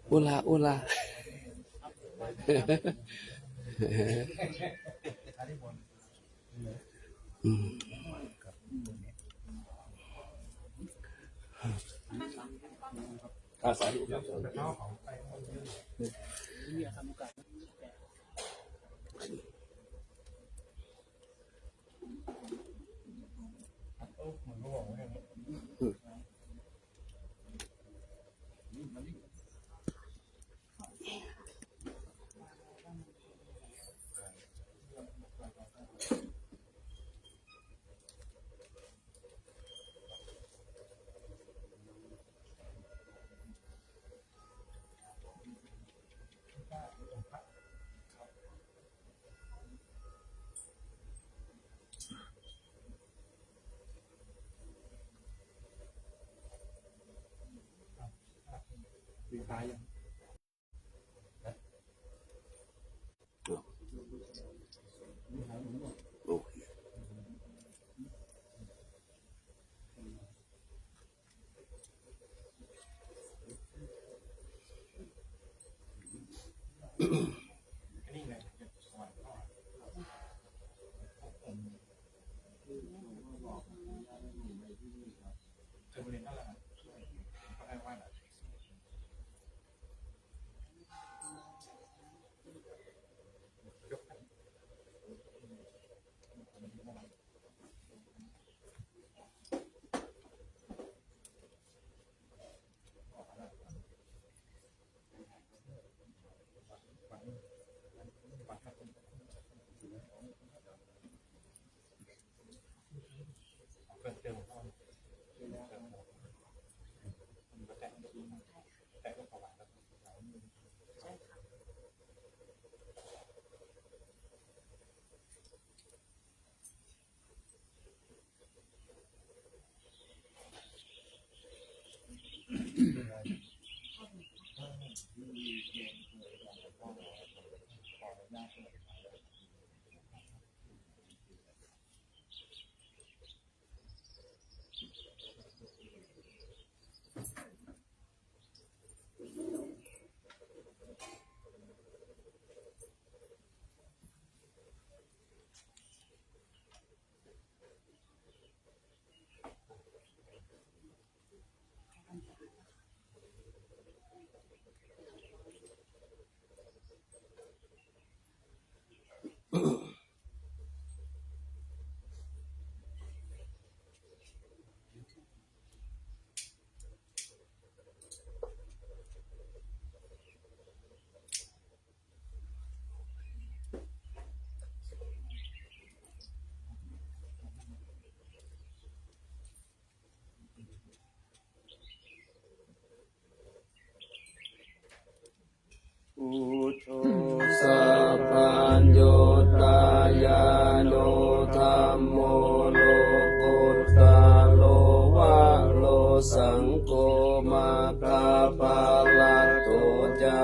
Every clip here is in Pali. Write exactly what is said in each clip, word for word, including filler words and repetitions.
Ula, ula. อืม อ่า สาธุครับ โอเค Buddho sabbaññutañāṇo, dhammo lokuttaro varo, saṅgho maggaphalaṭṭho ca,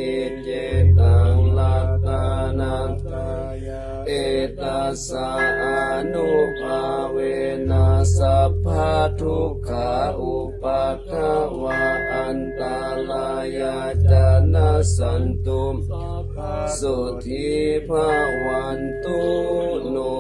iccettaṃ ratanattayā. Etassa ānubhāvena sabbadukkhā upaddavā antarāyā ca nassantu, sabbasotthī bhavantu no.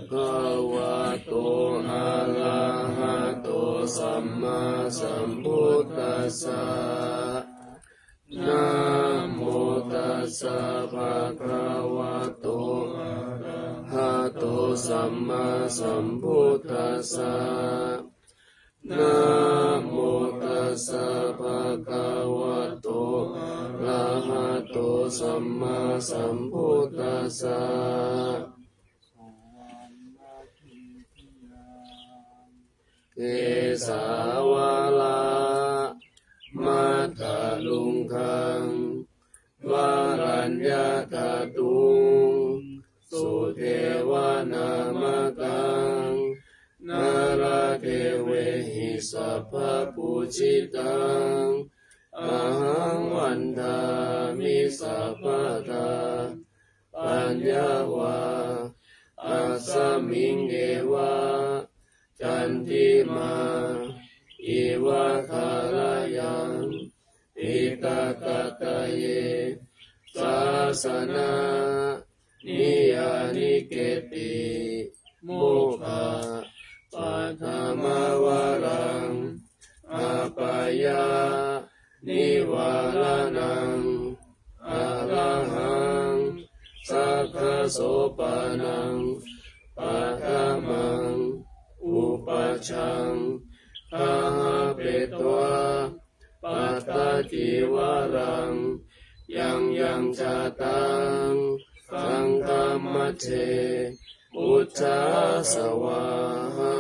Bhagavato arahato sammāsambuddhassa. Namo tassa bhagavato arahato sammāsambuddhassa. Namo tassa bhagavato arahato sammāsambuddhassa. Kesāvalamathalaṅkaṃ varaññadhātuṃ sudevanamāgaṃ nāḷādevehi sabbapūjitaṃ ahaṃ vandāmi sabbadā. Paññāvā asmiṃ eva candimā iva tharayaṃ etitakataye sāsana niyaniketi mokkhapaṭhamavaraṃ apāyanivāraṇaṃ arahaṃ sakkasopaṇaṃ paṭhamaṃ upajjhaṃ gahapetvā pattacīvaraṃ yaṃ yaṃ jātaṃ saṅghamajjhe bujjhāsa vāha.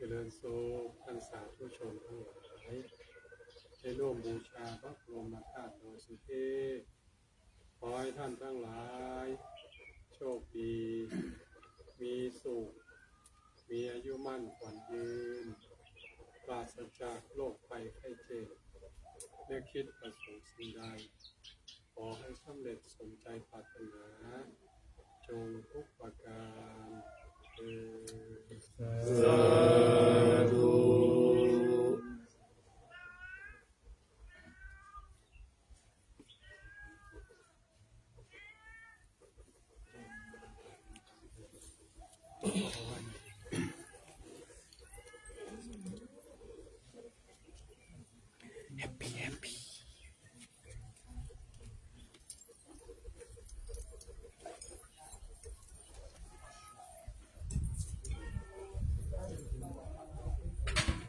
เจริญสุขท่านสาธุชนทั้งหลาย ได้ร่วมบูชาพระบรมธาตุดอยสุเทพ ขอให้ท่านทั้งหลาย โชคดี มีสุข มีอายุมั่นขวัญยืน ปราศจากโรคภัยไข้เจ็บ นึกคิดประสงค์สิ่งใด ขอให้สำเร็จสมใจปรารถนา จงทุกประการเทอญ สาธุ Happy, happy. เ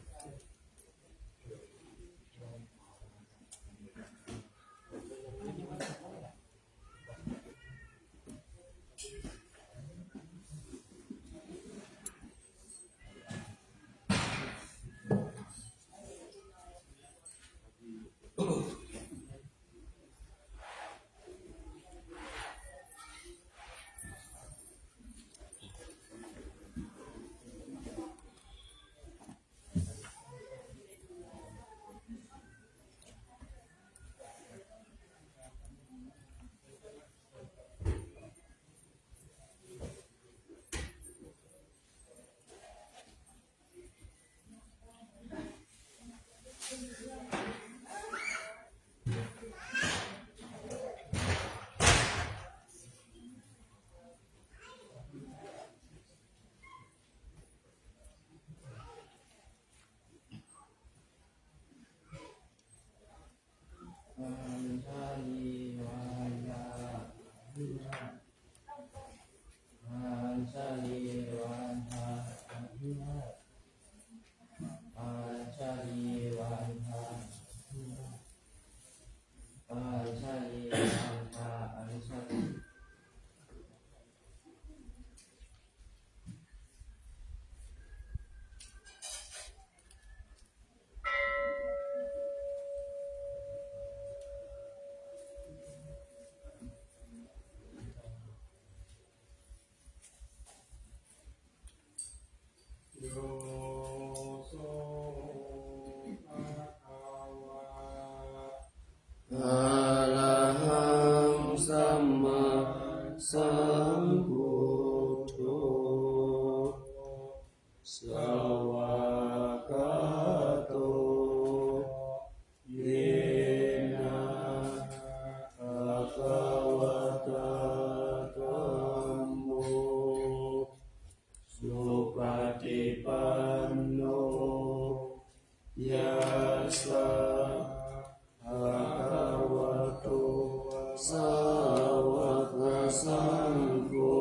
Yassa bhagavato sāvakasaṅgho,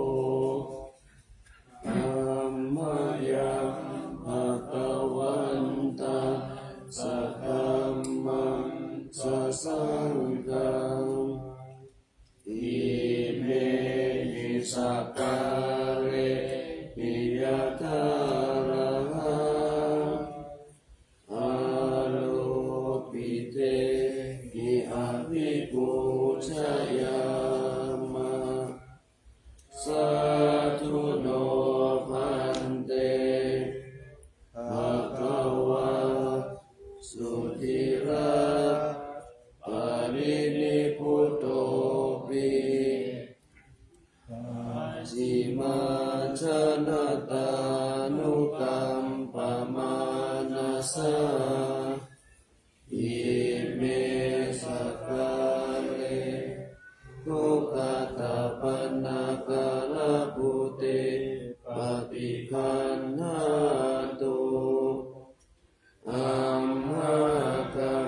tammayaṃ bhagavantaṃ saddhammaṃ sasaṅghaṃ, imehi sakkārehi yathārahaṃ āropitehi abhipūjayāma. Sādhu no bhante bhagavā sudhiraṃ parinibbutopi pacchimājanatānukampamānasā ime sakkāre duggatapaṇṇākārabhūte paṭiggaṇhātu amhākaṃ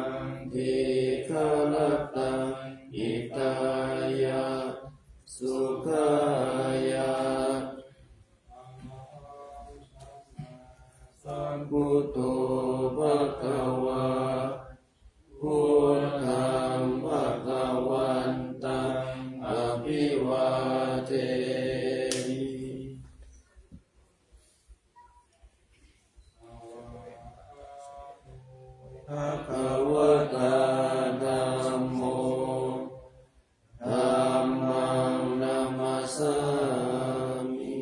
dīgharattaṃ hitāya sukhāya. Sambuddho bhagavā, buddhaṃ bhagavantaṃ abhivādemi. Bhagavatā dhammo, dhammaṃ namassāmi.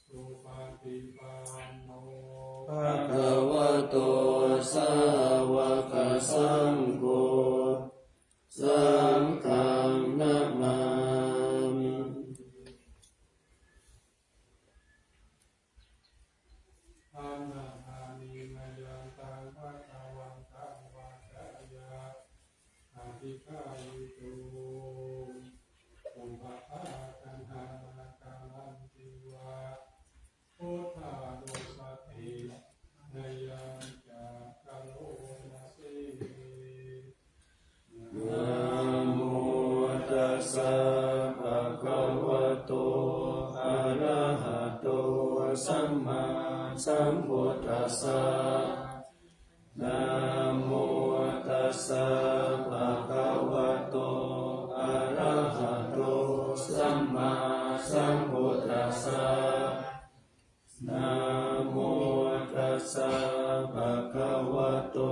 Supaṭipanno bhagavato sāvakasaṅgho, saṅghaṃ namāmi. Vandāmi mayantaṃ bhagavantaṃ vācāya paṭiggāhituṃ. Uppādā taṇhā maggā nandivaḍḍhano, buddhanussatinayañcakaro nase. Namo tassa bhagavato arahato sammāsambuddhassa. Namo tassa bhagavato arahato sammāsambuddhassa. Namo tassa bhagavato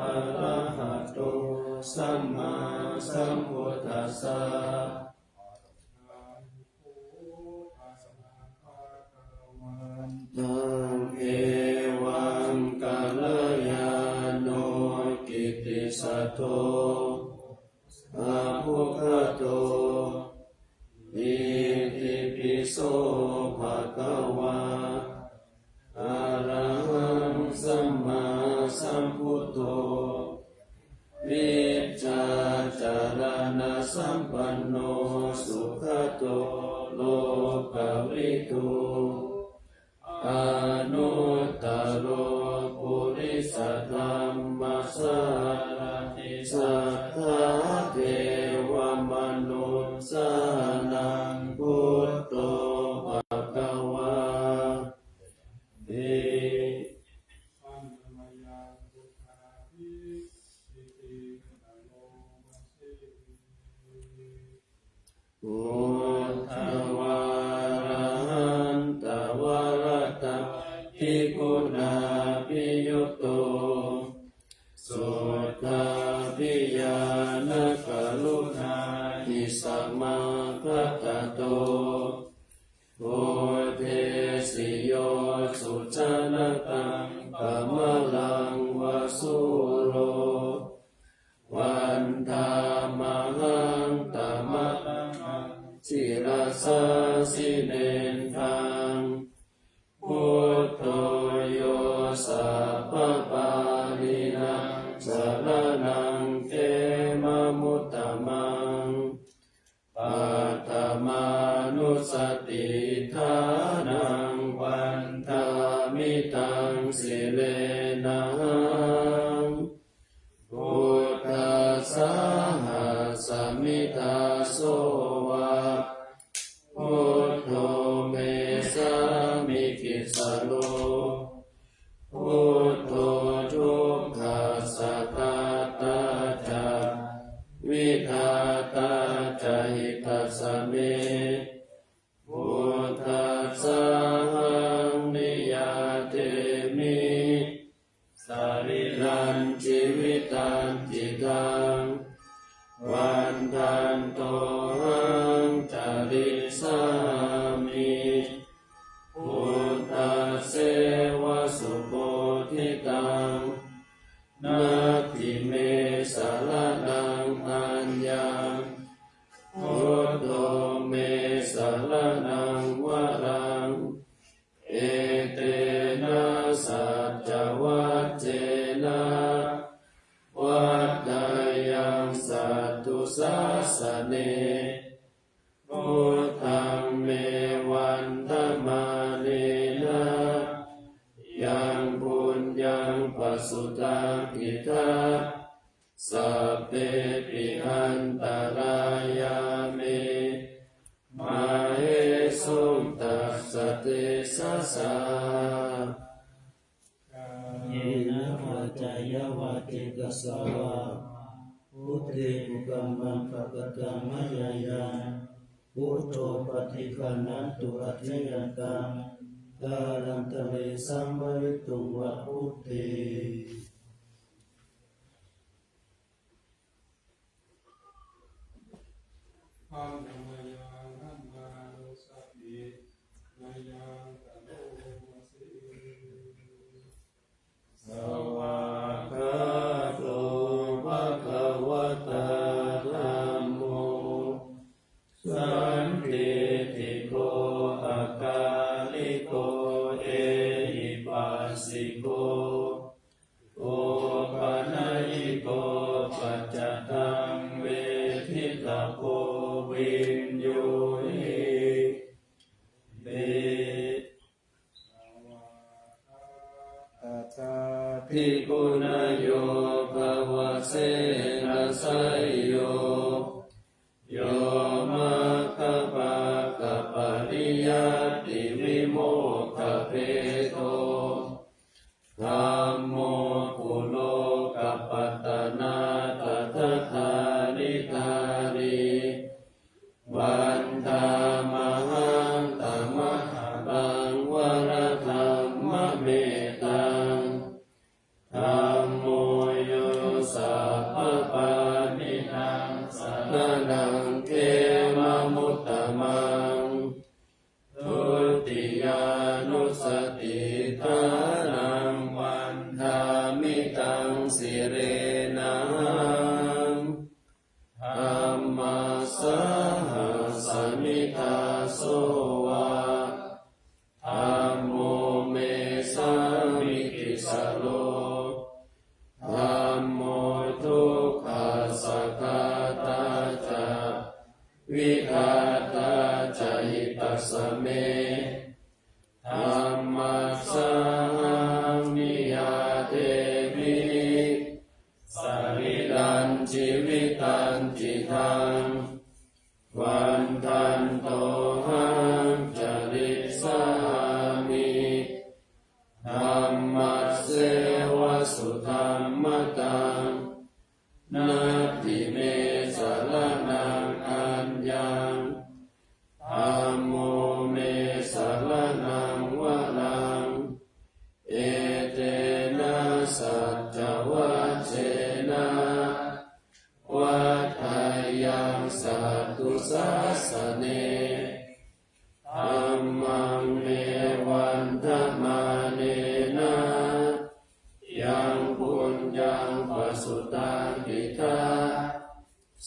arahato sammāsambuddhassa. Taṃ evaṃ kalyāṇo kittisaddo sāvakato, itipi so bhagavā arahaṃ sammāsambuddho, vijjācaraṇasampanno sugato lokavidū, anuttaro purisadammasārathi satthā devamanussānaṃ buddho bhagavāti. Buddhavārahantavaratādiguṇābhiyutto, suddhābhiñāṇakaruṇāhi samāgatatto, bodhesi yo sujanataṃ kamalaṃva sūro, vandāmahaṃ tamaraṃ sirasā jinendaṃ. Buddho yo sabbapāṇīnaṃ saraṇaṃ khemamuttamaṃ, paṭhamānussatiṭṭhānaṃ vandāmi taṃ sirenahaṃ. Buddhassāhasmi dāso va, buddho me sāmikissaro. Buddho dukkhassa ghātā ca, vidhātā ca hitassa me. Buddhassāhaṃ niyyādemi, sarīrañjīvitañcidaṃ. Vandantohaṃ carissāmi, buddhasseva subodhitaṃ. Natthi me saraṇaṃ aññaṃ, buddho me saraṇaṃ varaṃ. Etena saccavajjena, vaḍḍheyyaṃ satthu sāsane. Buddhaṃ me vandamānena, yaṃ puññaṃ pasutaṃ idha, sabbepi antarāyā me, māhesuṃ tassa tejasā. Kāyena vācāya va cetasā vā, buddhe kukammaṃ pakataṃ mayā yaṃ, buddho paṭiggaṇhatu accayantaṃ, kālantare saṃvarituṃ va buddhe. Handa mayaṃ dhammānussatinayaṃ karomasi. Svākkhāto bhagavatā dhammo, sandiṭṭhiko akāliko ehipassiko, opanayiko paccattaṃ veditabbo viññūhīti. Svākkhātatādiguṇayogavasena seyyo, yo maggapākapariyattivimokkhabhedo, dhammo kulokapatanā tadadhāridhārī, vandāmahaṃ tamaharaṃ varadhammametaṃ. Dhammo yo sabbapāṇīnaṃ saraṇaṃ khemamuttamaṃ, dutiyānussatiṭṭhānaṃ vandāmi taṃ sirenahaṃ. Dhammassāhasmi dāso va, dhammo me sāmikissaro. Dhammo dukkhassa ghātā ca, vidhātā ca hitassa me. Dhammassāhaṃ niyyādemi, sarīrañjīvitañcidaṃ. Vandantohaṃ carissāmi, dhammasseva sudhammataṃ. Natthi me saraṇaṃ aññaṃ, dhammo me saraṇaṃ varaṃ. Etena saccavajjena, vaḍḍheyyaṃ satthu sāsane. Dhammaṃ me vandamānena, yaṃ puññaṃ pasutaṃ idha,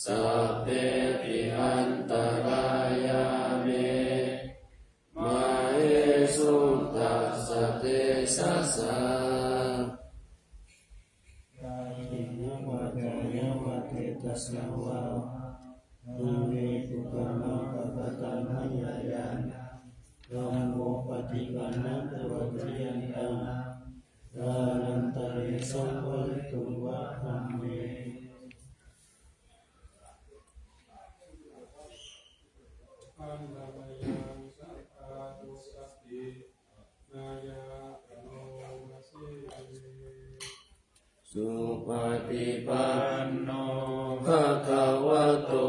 sabbepi antarāyā me, māhesuṃ tassa tejasā. Kāyena vācāya va cetasā vā, dhamme kukammaṃ pakataṃ mayā yaṃ, Dhammo paṭiggaṇhatu accayantaṃ, kālantare saṃvarituṃ va dhamme. Supaṭipanno bhagavato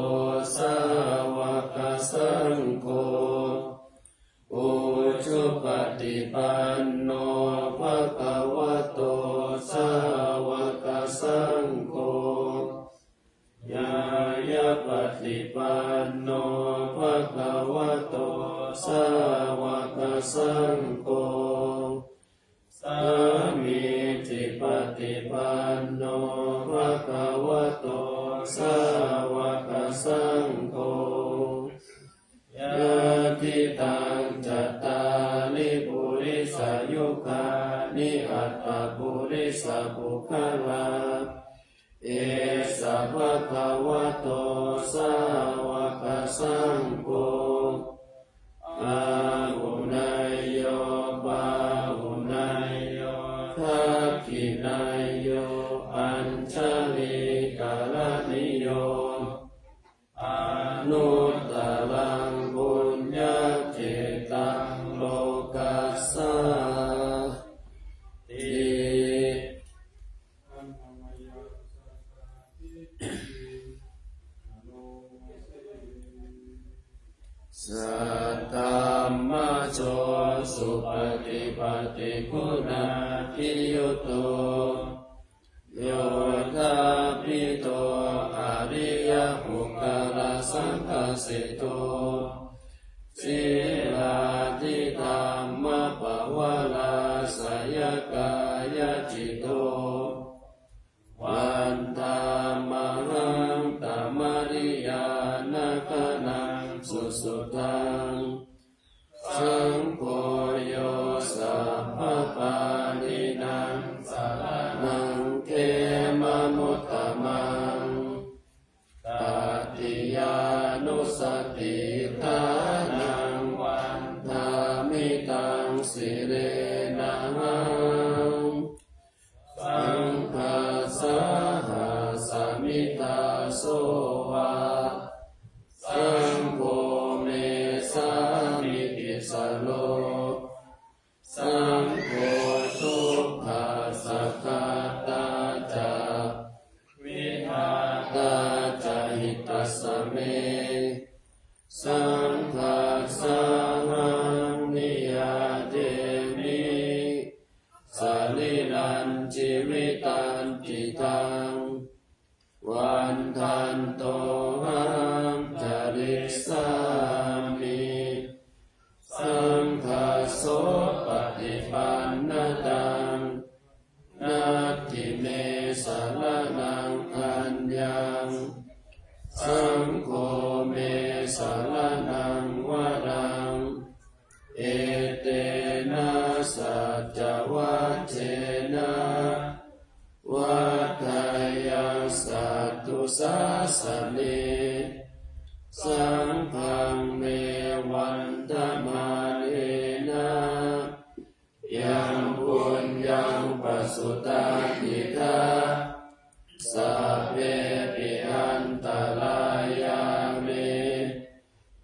sāvakasaṅgho, ujupaṭipanno bhagavato sāvakasaṅgho, ñāyapaṭipanno bhagavato sāvakasaṅgho, sāmīcipaṭipanno bhagavato sāvakasaṅgho, yadidaṃ cattāri purisayugāni aṭṭha purisapuggalā, esa bhagavato sāvakasaṅgho, āhuneyyo pāhuneyyo dakkhiṇeyyo añjalikaraṇīyo, anuttaraṃ puññakkhettaṃ lokassāti. Saddhammajo supaṭipattiguṇābhiyutto, yoṭṭhābbidho ariyapuggalasaṅghaseṭṭho, sīlādidhammapavarāsayakāyacitto, vandāmahaṃ tamariyāna gaṇaṃ susuddhaṃ. Saṅgho yo sabbapāṇīnaṃ saraṇaṃ khemamuttamaṃ, tatiyānussatiṭṭhānaṃ vandāmi taṃ sirenahaṃ. Saṅghassāhasmi dāso va, saṅgho me sāmikissaro, saṅgho dukkhassa ghātā ca vidhātā ca hitassa me, saṅghassāhaṃ niyyādemi sarīrañjīvitañcidaṃ, vandantohaṃ carissāmi. Saṅghassopaṭipannataṃ natthi me saraṇaṃ aññaṃ, saṅgho me saraṇaṃ varaṃ, etena saccavajjena vaḍḍheyyaṃ satthu sāsane. Saṅghaṃ me vandamānena yaṃ puññaṃ pasutaṃ idha, sabbepi antarāyā me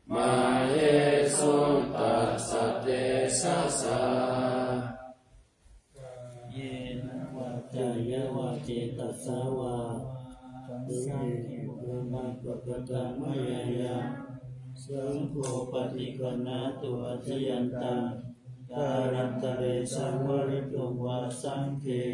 māhesuṃ tassa tejasā. Kāyena vācāya va cetasā vā, saṅghe kukammaṃ pakataṃ mayā yaṃ, saṅgho paṭiggaṇhatu accayantaṃ, kālantare saṃvarituṃ va saṅghe.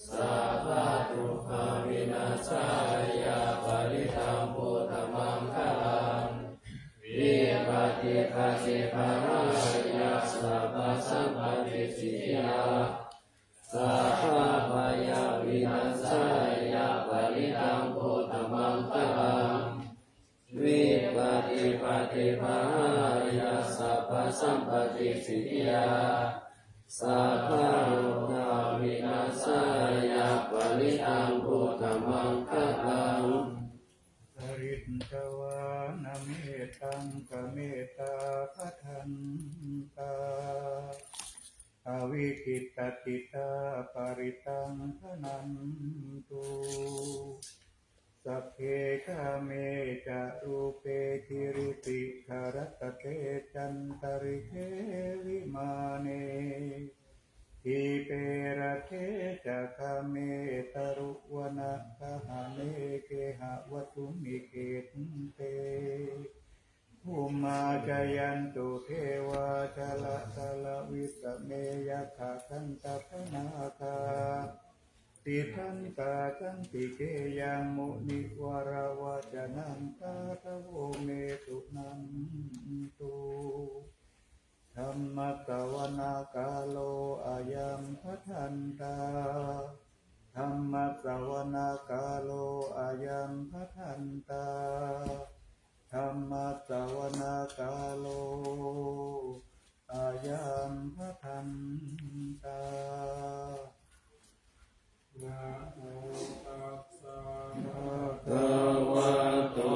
Sabbadukkhāvināsāya parittaṃ brūtha maṅgalaṃ. Vipattipaṭibāhāya sabbasampattisiddhiyā, sabbabhayavināsāya parittaṃ brūtha maṅgalaṃ. Vipattipaṭibāhāya sabbasampattisiddhiyā, sabbarogā vināsāya parittaṃ brūtha maṅgalaṃ. Pharitvāna mettaṃ samettā bhadantā, avikkhittacittā parittaṃ bhaṇantu. Sagge kāme ca rūpe girisikharataṭe cantalikkhe vimāne, dīpe raṭṭhe ca gāme taruvanagahane gehavatthumhi khette, bhummā cāyantu devā jalathalavisame yakkhagandhabbanāgā, tiṭṭhantā santike yaṃ munivaravacanaṃ sādhavo me suṇantu. Dhammassavanakālo ayam bhadantā. Dhammassavanakālo ayam bhadantā. Dhammassavanakālo ayam bhadantā. Namo tassa bhagavato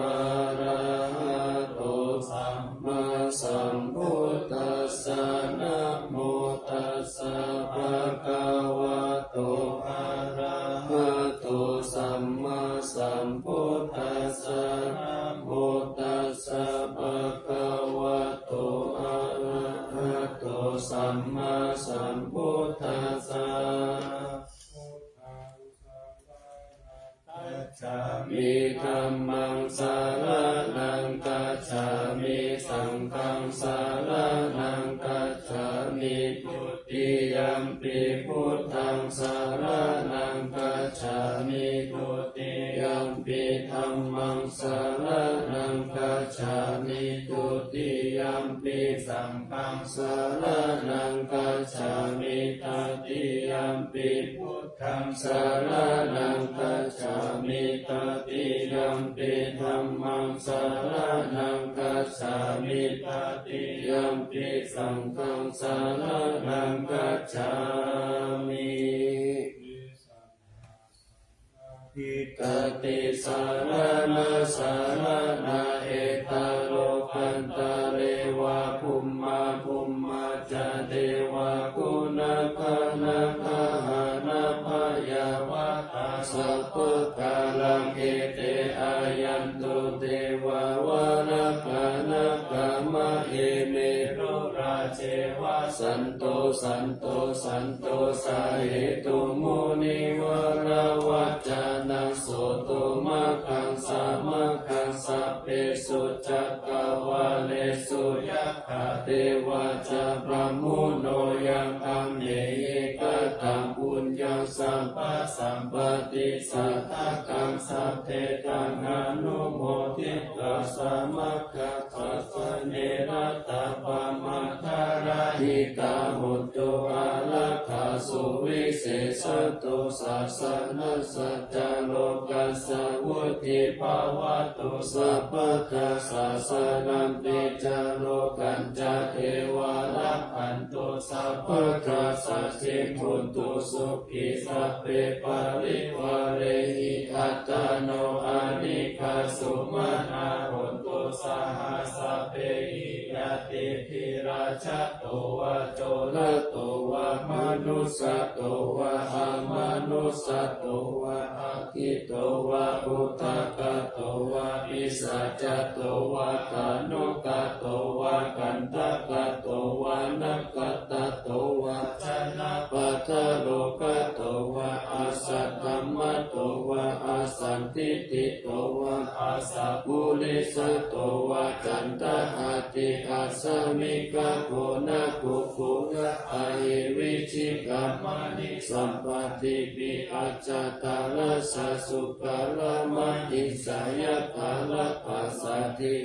arahato sammāsambuddhassa. Namo tassa bhagavato arahato sammāsambuddhassa. Namo tassa bhagavato arahato sammāsambuddhassa. Gacchāmi. Dhammaṃ saraṇaṃ gacchāmi. Saṅghaṃ saraṇaṃ gacchāmi. Dutiyampi buddhaṃ saraṇaṃ gacchāmi. Dutiyampi dhammaṃ saraṇaṃ gacchāmi. Dutiyampi saṅghaṃ saraṇaṃ gacchāmi. Tatiyampi buddhaṃ saraṇaṃ gacchāmi. Tatiyampi dhammaṃ saraṇaṃ gacchāmi. Tatiyampi saṅghaṃ saraṇaṃ gacchāmi. Tiṭṭhati saraṇasaraṇā. Ettālokantare va bhummā bhummā ca devā guṇagaṇagahanabyāvatā sabbakāraṃ ete āyantu devā valakā nāgā mahe merurāje vasanto santo santosahetuṃ munivaravacanaṃ soto maggaṃ samaggaṃ sabbesu cakkavāḷesu yakkha devā ca brahmuno yaṃ amhehi kataṃ puññaṃ sabbasampatti sādhakaṃ sabbe taṃ anumoditvā samagga sāsane rattabamaṅgarāhi taṃ hotu ārakkha suvisesato sāsanassa ca lokassa vuḍḍhī bhavatu sabbadā. Sāsanampi ca lokañca devā rakkhantu sabbadā saddhiṃ hontu sukhī sabbe parivārehi attāno anīghā sumanā hontu saha sabbehi ñātibhi. Rājato vā corato vā manussato vā amanussato vā aggito vā udakato vā pisācato vā khāṇukato vā kaṇṭakato vā nakkhattato vā janapadarogato vā asaddhammato vā asandiṭṭhito vā asappurisato vā caṇḍahatthi-assamigagoṇa-kukkura-ahi-vicchika-maṇisappa dipi ajjattaracchasūkara-mahiṃsa-yakkharakkhasaddi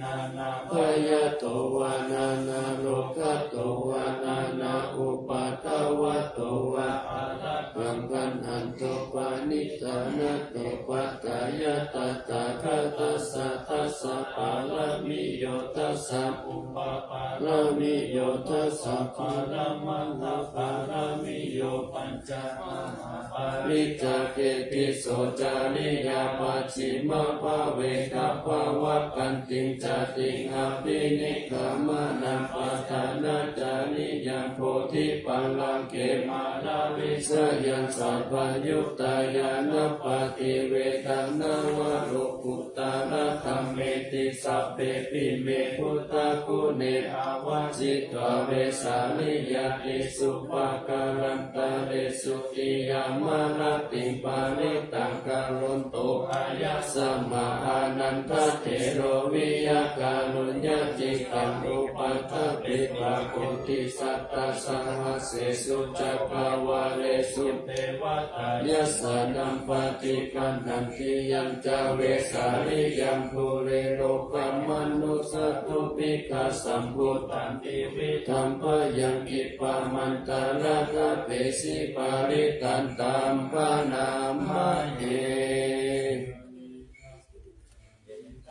nānābhayato vā nānārogato vā nānāupaddavato vā ārakkhaṃ gaṇhantu parittaṃ. Upajjhāyā tathāgatassa dasa pāramiyo, dasa upapāramiyo, dasa paramattha pāramiyo, pañca mahāpariccāge tisso cariyā, pacchimabhave gabbhāvakkantiṃ jātiṃ abhinikkhamanaṃ padhānacariyaṃ, bodhipallaṅke māravijayaṃ sabbaññutañāṇappaṭivedhaṃ, navalokuttaradhammeti sabbepime buddhaguṇe āvajjitvā, vesāliyā tīsu pākārantaresu tiyāmarattiṃ parittaṃ karonto āyasmā ānandatthero viya kāruññacittaṃ upaṭṭhapetvā, koṭisatasahassesu cakkavāḷesu devatā, yassāṇaṃ paṭiggaṇhanti yañca vesāliyaṃ dūre rogāmanussadubbhikkhasambhūtaṃ tividhaṃ bhayaṃ khippamantaradhāpesi parittaṃ taṃ bhaṇāma he.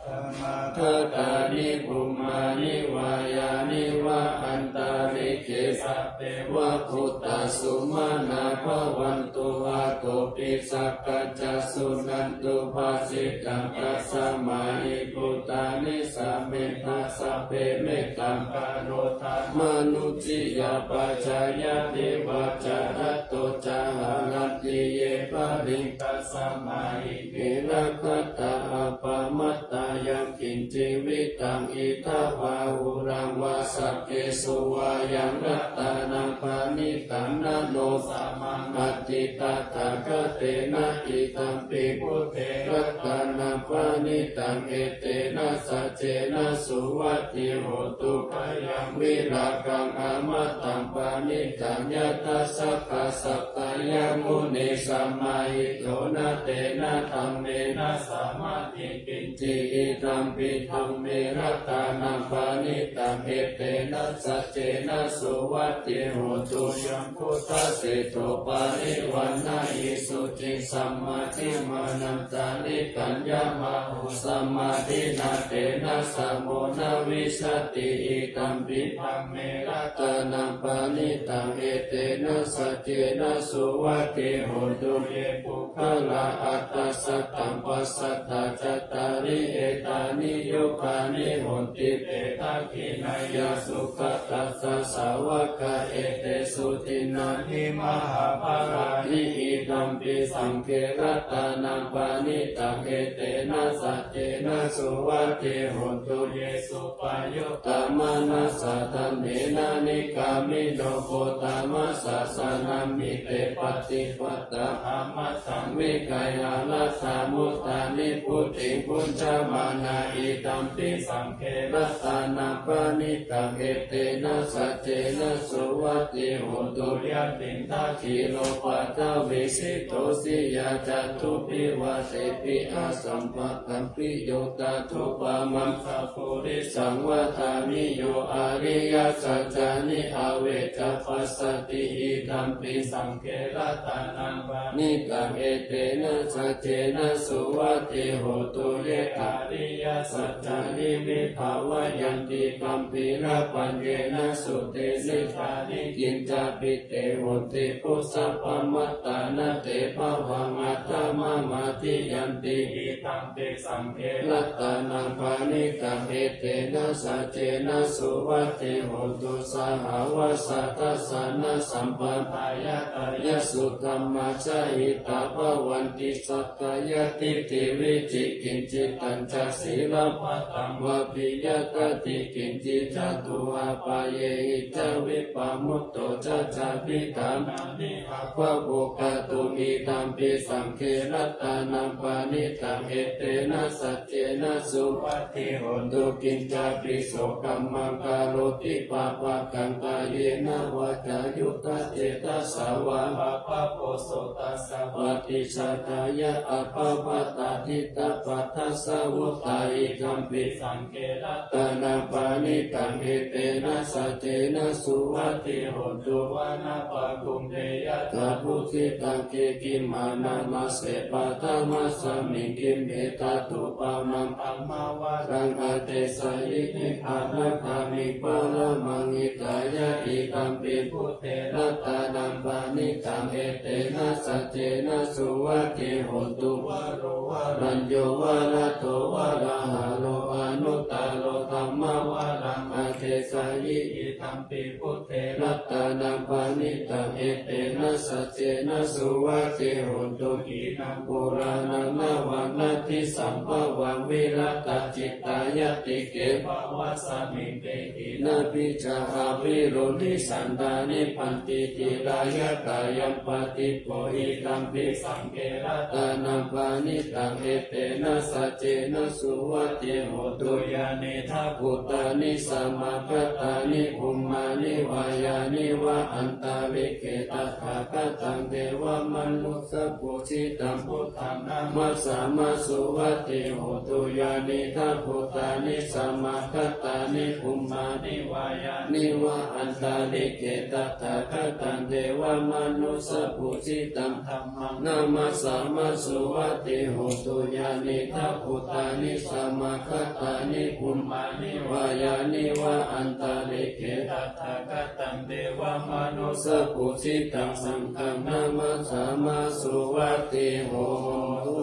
Saṅghaṭṭhāni bhummāni vā yāni va antalikkhe, sabbe va bhūtā sumanā bhavantu, athopi sakkacca suṇantu bhāsitaṃ. Tasmā hi bhūtā nisāmetha sabbe mettaṃ karotha, mānusiyā pajāya divā ca ratto ca haranti ye baliṃ, tasmā hi ne rakkhatha appamattā. Yaṅkiñci vittaṃ idha vā huraṃ vā saggesu vā yaṃ ratanaṃ paṇītaṃ, na no samaṃ atthi tathāgatena, idampi buddhe ratanaṃ paṇītaṃ, etena saccena suvatthi hotu. Khayaṃ virāgaṃ amataṃ paṇītaṃ, yadajjhagā sakyamunī samāhito, na tena dhammena samatthi kiñci, idampi dhamme ratanaṃ paṇītaṃ, etena saccena suvatthi hotu. Yaṃ buddhaseṭṭho parivaṇṇayī suciṃ, samādhimānantarikaññamāhu, samādhinā tena samo na vijjati, idampi dhamme ratanaṃ paṇītaṃ, etena saccena suvatthi hotu. Ye puggalā aṭṭha sataṃ pasatthā, cattāri etāni yugāni honti, te dakkhiṇeyyā sugatassa sāvakā, etesu dinnāni mahapphalāni, idampi saṅghe ratanaṃ paṇītaṃ, etena saccena suvatthi hotu. Ye suppayuttā manasā daḷhena, nikkāmino gotamasāsanamhi, te pattipattā amataṃ vigayha, laddhā mudhā nibbutiṃ bhuñjamānā, idampi saṅghe ratanaṃ paṇītaṃ, etena saccena suvatthi hotu. Yathindakhīlo paṭhaviṃ sito siyā, catubbhi vātebhi asampakampiyo, tathūpamaṃ sappurisaṃ vadāmi, yo ariyasaccāni avecca passati, idampi saṅghe ratanaṃ paṇītaṃ, etena saccena suvatthi hotu. Ye ariyasaccāni vibhāvayanti, gambhīrapaññena sutejinā, kiñcāpi te honti bhusappamattā, na te bhavaṃ aṭṭhamamādiyanti, idampi saṅghe ratanaṃ paṇītaṃ, etena saccena suvatthi hotu. Sahāvassa dassanasampadāya, tayassu dhammā jahitā bhavanti, sakkāyadiṭṭhi vicikicchitañca, sīlabbataṃ vāpi yadaṭṭhaṃ kiñci, catūhapāyehi ca vippamutto, cha cābhiṭhānāni abhabbo kātuṃ, idampi saṅghe ratanaṃ paṇītaṃ, etena saccena suvatthi hotu. Kiñcāpi so kammaṃ karoti pāpakaṃ, kāyena vācāyuda cetasā vā, pāpaggaho tassa paṭicchādāya, abhabbatā diṭṭhapadassa savuttā idampi saṅghe ratanaṃ paṇītaṃ etena saccena suvatthi hotu. Vanappagumbe yathā phussitaṃ khiḍḍimānamāse paṭhamasmiṃ khinde tathūpamaṃ dhammavaraṃ adesayi. Nibbānagāmiṃ paramaṃ hitāya idampi buddhe ratanaṃ paṇītaṃ etena saccena suvatthi hotu. Varo varaññū varado varāharo anuttaro dhammavaraṃ adesayi. Idampi buddhe ratanaṃ paṇītaṃ etena saccena suvatthi hotu. Khīṇaṃ purāṇaṃ navaṃ natthi sambhavaṃ virattacittāyatike bhavasmiṃ te khīṇabījā avirūḷhichandā nibbanti dhīrā yathāyampadīpo. Idampi saṅghe ratanaṃ paṇītaṃ etena saccena suvatthi hotu. Yānīdha bhūtāni samāgatāni bhummāni vā yāni va antalikkhe tathāgataṃ devamanussapūjitaṃ buddhaṃ namassāma suvatthi hotu. Yānīdha bhūtāni samāgatāni bhummāni vā yāni va antalikkhe tathāgataṃ devamanussapūjitaṃ dhammaṃ namassāma suvatthi hotu. Yānīdha bhūtāni samāgatāni bhummāni vā yāni va antalikkhe tathāgataṃ devamanussapūjitaṃ saṅghaṃ namassāma suvatthi hotu.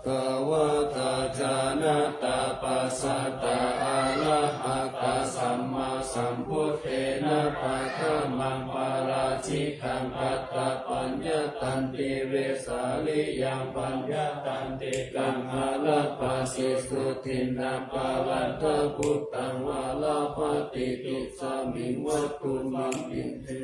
Bhagavatā jānatā passatā arahatā sammāsambuddhena paṭhamaṃ pārājikaṃ kaṭṭhapaññataṃ tivisariyaṃ pañcapaññatikaṃ ārabbhasīsu dinnapallaṅkabuddhaṃ varabbhati. Tusmiṃ vatthumaṃ inde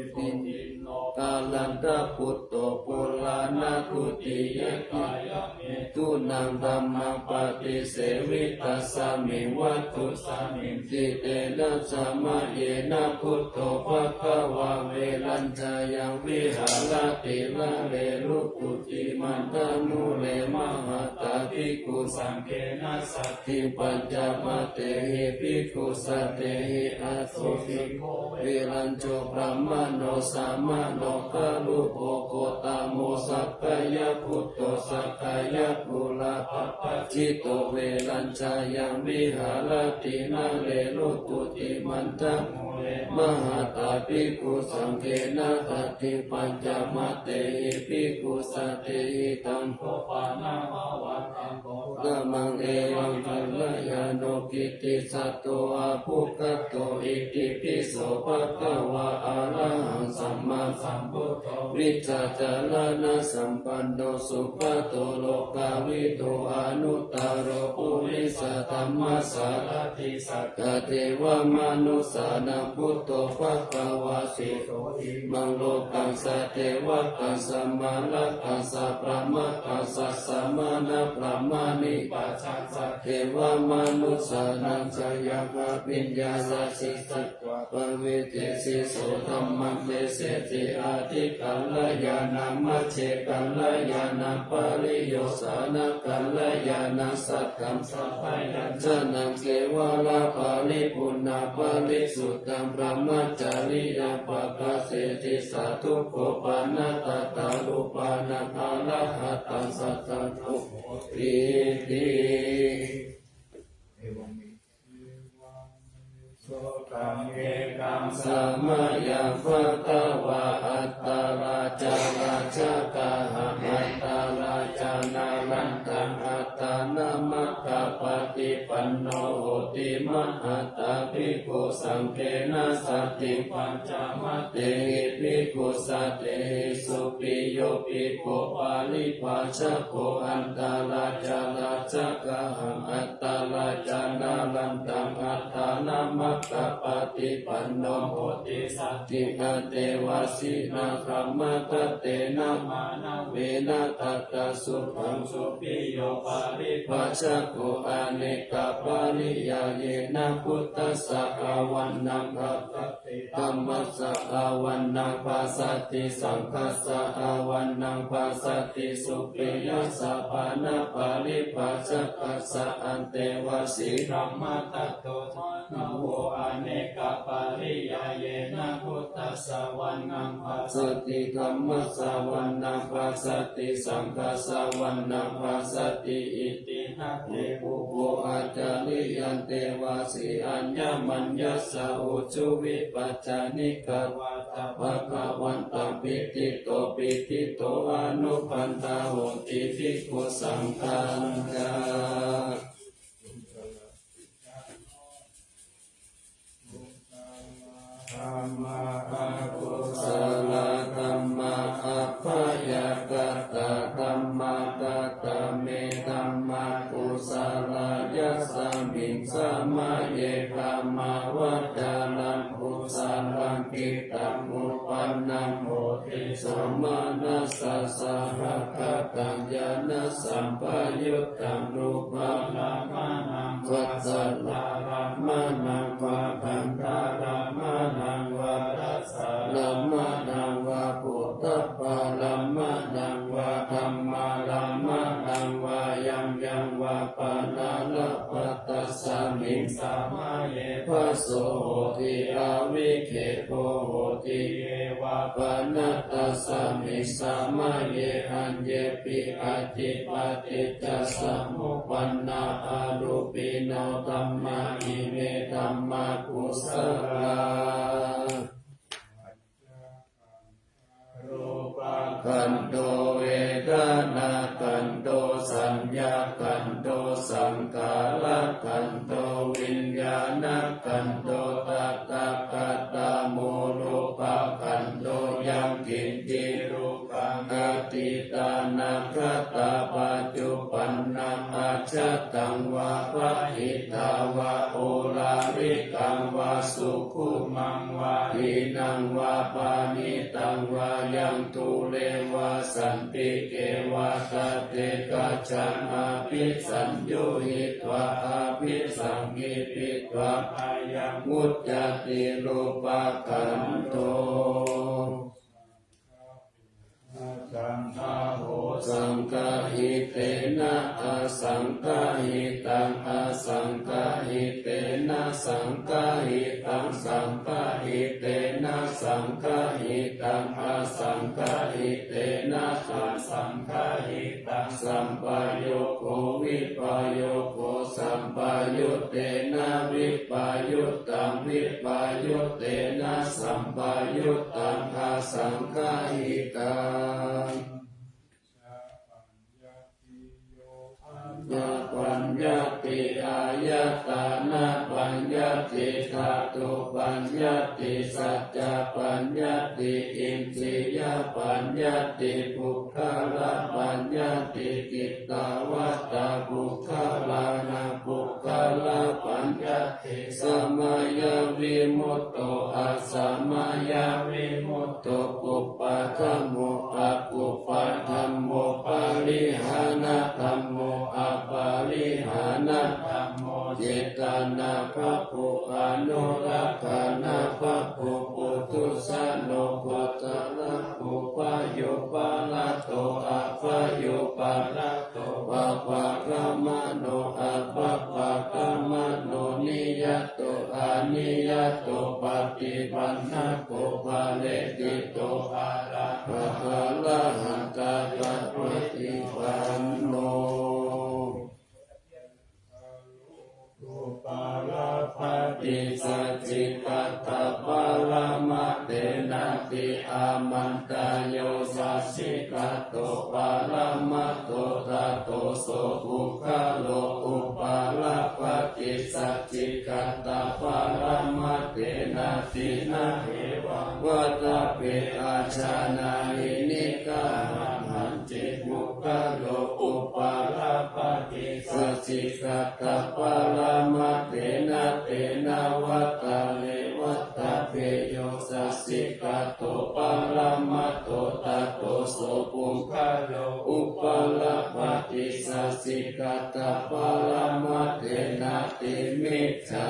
kalantabuddho purāṇadutiyakāyamedhunaṃ dhammaṃ paṭisevī. Tasmiṃ vatthusmiṃ ṭhitena samayena buddho bhagavā velañjayaṃ viharati nale rūpputi mandamūle. Mahatā bhikkhusaṅghena saddhiṃ pañcamattehi bhikkhusatehi aso velañjo brāhmaṇo samaṇo garūpo gotamo sakyaputtho sakyapurappaccito velañjayaṃ viharati nale rūpputi mandamūle. Mahatā bhikkhusaṅghena saddhiṃ pañcamattehi bhikkhusatehi taṃ gotamaṃ evaṃ kalyāṇo kittisaddo abbhuggato itipi so bhagavā arahaṃ sammāsambuddho vijjācaraṇasampanno sugato lokavidū anuttaro purisadammasārathi satthā devamanussānaṃ buddho bhagavāti. Imaṃ lokaṃ sadevakaṃ samārakaṃ sabrahmakaṃ sassamaṇabrāhmaṇi pajaṃ devamanussānaṃ jayaṃ abhiññāya sijjitvā pavedethi so dhammaṃ deseti ādikalyāṇaṃ majjhekalyāṇaṃ pariyosānakalyāṇaṃ saddhaṃ sabbañjaṇaṃ kevalaparipuṇṇaṃ parisuddhaṃ brahmacariyaṃ pakasseti. Sādhu kho pana tathārūpānaṃ arahantānaṃ saṅghaṃ sotthi. Evaṃ me. Evaṃ me. Sutaṃ. Ekaṃ samayaṃ bhagavā Aṭṭhārāja Rājagahaṃ Aṭṭhārāja Nālandaṃ Aṭṭhānamaggappaṭipanno hoti mahatā bhikkhusaṅghena saddhiṃ pañcamattehi bhikkhusatehi. Suppiyo bhikkhu paribhājako Aṭṭhārāja Rājagahaṃ Aṭṭhārāja Nālandaṃ Aṭṭhānamaggappaṭipanno hoti saddhiṃ antevāsinā dhammaṭṭhaṅgena mā navena tathāsukhaṃ. Suppiyo paribhājako Anekapariya Yena buddhassa āvannaṃ passati, dhammassa āvannaṃ passati, saṅghassa āvannaṃ passati, supiyassa pana paribhājakassa, antevasī dhammaṭṭhato manavo anekapariyāyena buddhassa āvannaṃ passati, dhammassa āvannaṃ passati, saṅghassa āvannaṃ passati. Iti na te pubbo ācariyaṃ devasī aññamaññassa ujū vipajjanikā vācā bhagavantaṃ piṭṭhito piṭṭhito anuggantā hoti bhikkhusaṅghañca. Dhammā akusalā dhammā abyākatā dhammā, katame dhammā kusalā? Yasmiṃ samaye dhammavācaraṃ kusalaṃ cittaṃ uppannaṃ hoti somanassasahagataṃ ñāṇasampayuttaṃ rūpārammaṇaṃ vā saddārammaṇaṃ vā gandhārammaṇaṃ vā rasārammaṇaṃ vā phoṭṭhabbārammaṇaṃ vā dhammārammaṇaṃ vā yaṃ yaṃ vā panārabbha, tasmiṃ samaye phasso hoti avikkhepo hoti. Ye vā pana tasmiṃ samaye aññepi atthi paṭiccasamuppannā arūpino dhammā, ime dhammā kusalā. Rūpakkhandho vedanākkhandho saññākkhandho saṅkhārakkhandho viññāṇakkhandho. Tathāgatā mūlūpakkhandho yaṅkiñci rūpaṃ atītānāgatapaccuppannaṃ ajjhattaṃ vā bahiddhā vā oḷārikaṃ vā sukhumaṃ vā hīnaṃ vā paṇītaṃ vā yaṃ dūre vā santike vā tadekajjhaṃ abhisaññūhitvā abhisaṅkhipitvā ayaṃ vuccati rūpakkhandho. Saṅgaho saṅgahitena asaṅgahitaṃ, asaṅgahitena saṅgahitaṃ, saṅgahitena saṅgahitaṃ, asaṅgahitena asaṅgahitaṃ, sampayogo vippayogo, sampayuttena vippayuttaṃ, vippayuttena sampayuttaṃ, asaṅgahitaṃ. Paññatti, āyatanapaññatti, dhātupaññatti, saccapaññatti, indriyapaññatti, puggalapaññatti. Kittāvatā puggalānaṃ puggalapaññatti? Samayavimutto, asamayavimutto, kuppadhammo, akuppadhammo, parihaṇadhammo, aparihāṇadhammo, cetanābhabbo, anurakkhanābhabbo, puthujjano, gotrabhū, bhayūparato, abhayūparato, bhabbāgamano, abhabbāgamano, niyato, aniyato, paṭipannako, phaleṭṭhito, arahaṃ, arahaṃ, tathāgatapaṭipanno. Upalabbhati saccikaṭṭhaparamatthenāti? Āmantā. Yo saccikaṭṭho paramattho, tato so puggalo upalabbhati saccikaṭṭhaparamatthenāti? Na hevaṃ vattabbe. Ajānāhi niggahaṃ hañci puggalo upalabbhati saccikaṭṭhaparamatthenāti? Tena vata re vattabbe. Yo saccikaṭṭho paramattho, tato so puggalo upalabbhati sacchikaṭṭhaparamatthenāti micchā.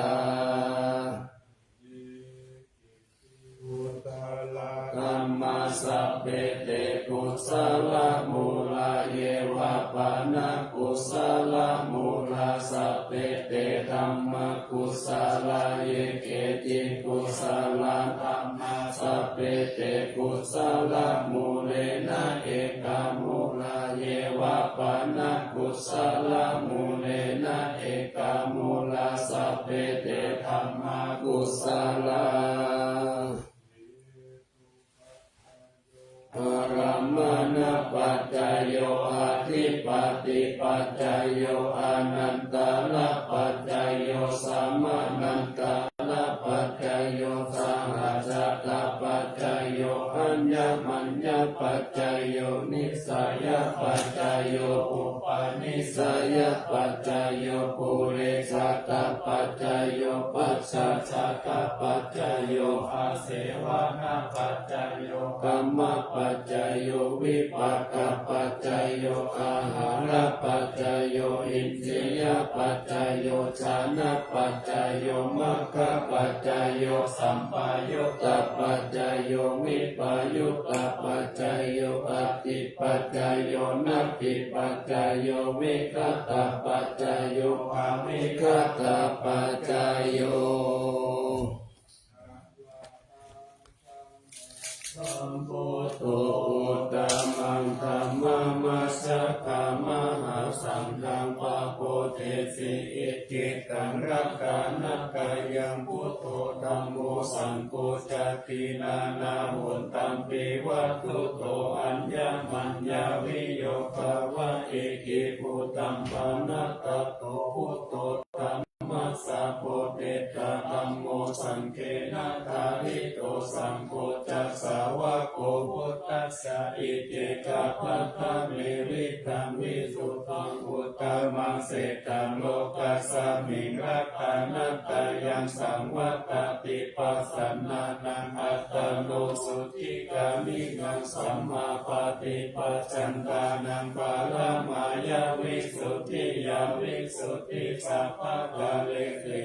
Dhammā sabbe te kusalamūlā, ye vā pana kusalamūlā, sabbe te dhammā kusalā, ye keci kusalā dhammā, sabbe te kusalamūlena ekamūlā, ye vā pana kusalamūlena ekamūlā, sabbe te dhammā kusalā. Paramatthapaccayo, adhipatipaccayo, anantarapaccayo, samanantarapaccayo, sahajātapaccayo, aññamaññapaccayo, nissayapaccayo, upanissayapaccayo, purejātapaccayo, pacchājātapaccayo, āsevanapaccayo, kammapaccayo, vipākapaccayo, āhārapaccayo, indriyapaccayo, jhānapaccayo, maggapaccayo, sampayuttapaccayo, vippayuttapaccayo, atthipaccayo, natthipaccayo, vigatapaccayo, avigatapaccayo. Sambuddho uttamaṃ dhammamajjhakamahāsaṅghaṃ, pāpūjesi icchitaṃ rakkhaṇatthāyaṃ. Buddho dhammo saṅgho cāti nānāhontampi vatthuto, aññamaññaviyogā va iccī bhūtaṃ pahātattho. Buddho dhamma ssa bhūtettha dhammo saṅghena ṭhārito, saṅgho ca sāvako buddhassa iccekaphatthamerittaṃ visuddhaṃ uttamaṃ sejjaṃ lokasmiṃ ratanattayassaṃ vattati pasannānaṃ attano sujjhikāmīnaṃ sammāpaṭipajjantānaṃ paramāya visuddhiyā visuddhi sabbakārehi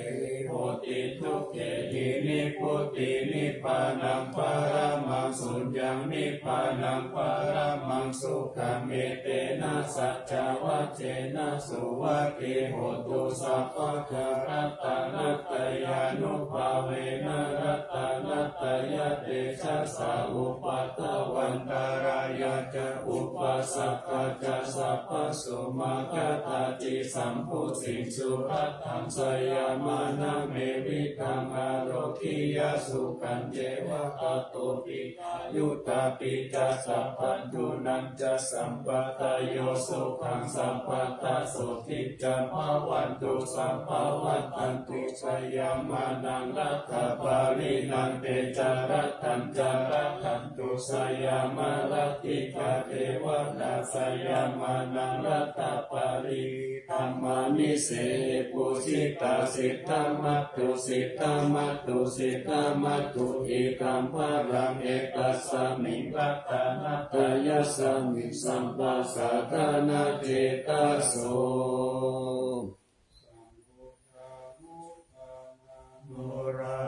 hoti. Dukkhehi nibbutiṃ nibbānaṃ paramaṃ suññaṃ nibbānaṃ paramaṃ sukhaṃ. Etena saccavajjena suvatthi hotu sabbadā. Ratanattayānubhāvena ratanattayatejasā upaddavaṃ antarāyā ca upaddavā ca sabbaso mā kattāci sambhūtiṃ. Suratthaṃ sayamānaṃ evidaṃ ārogyasukhañceva tato dīghāyutā pi ca sabbadhunañca sampādayo sukhaṃ sabbadā sotthī ca bhavantu sabbā vaḍḍhantu. Sayamānaṃ ratthapālinaṃ tejarattañca rakkhantu. Sayamā rattikā devatā sayamānaṃ ratthapālī dhammāni sehi pūjitā siddhamātu siddhamātu siddhamātu. Idaṃ balaṃ etasmiṃ ratanattayasmiṃ sabbasatthānacetaso.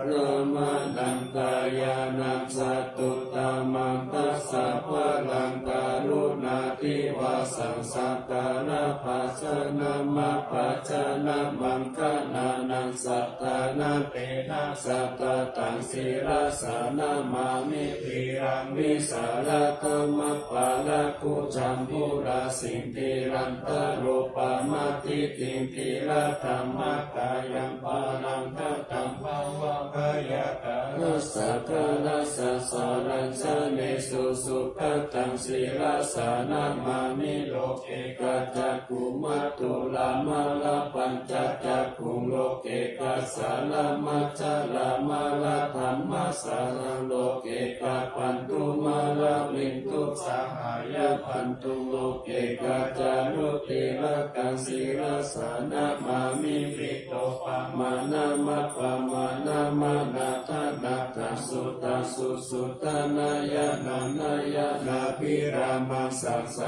Paramatthānaṃ dāyādaṃ satuttamaṃ dasabalaṃ karuṇādhīvasaṃ sattāna bhājanamabbhājanamaṅgalānaṃ sattāna tena satataṃ sirasā namāmi viraṃ vīsālathamappalakuṭaṃ purāsiṃ tirattarūpamatiṭṭhiṃ tirattamākāyaṃ pāṇaṃ kataṃ bhavabhayākālasākaraṃ sāraṃ janesu sugatā sirasā namāmi loke kaccakkhumātulāmārapañcacakkhuṃ loke kassāramajjharāmāraddhammasāraṃ loke kabbanthuṃ māravinduṃ sahāya bandhuṃ loke kaccārucirakaṃ sirasā namāmi pītopamaṇamappamāṇamanāthanāthaṃ suddhaṃ susuddhanayananāyanabhirāmaṃ sassa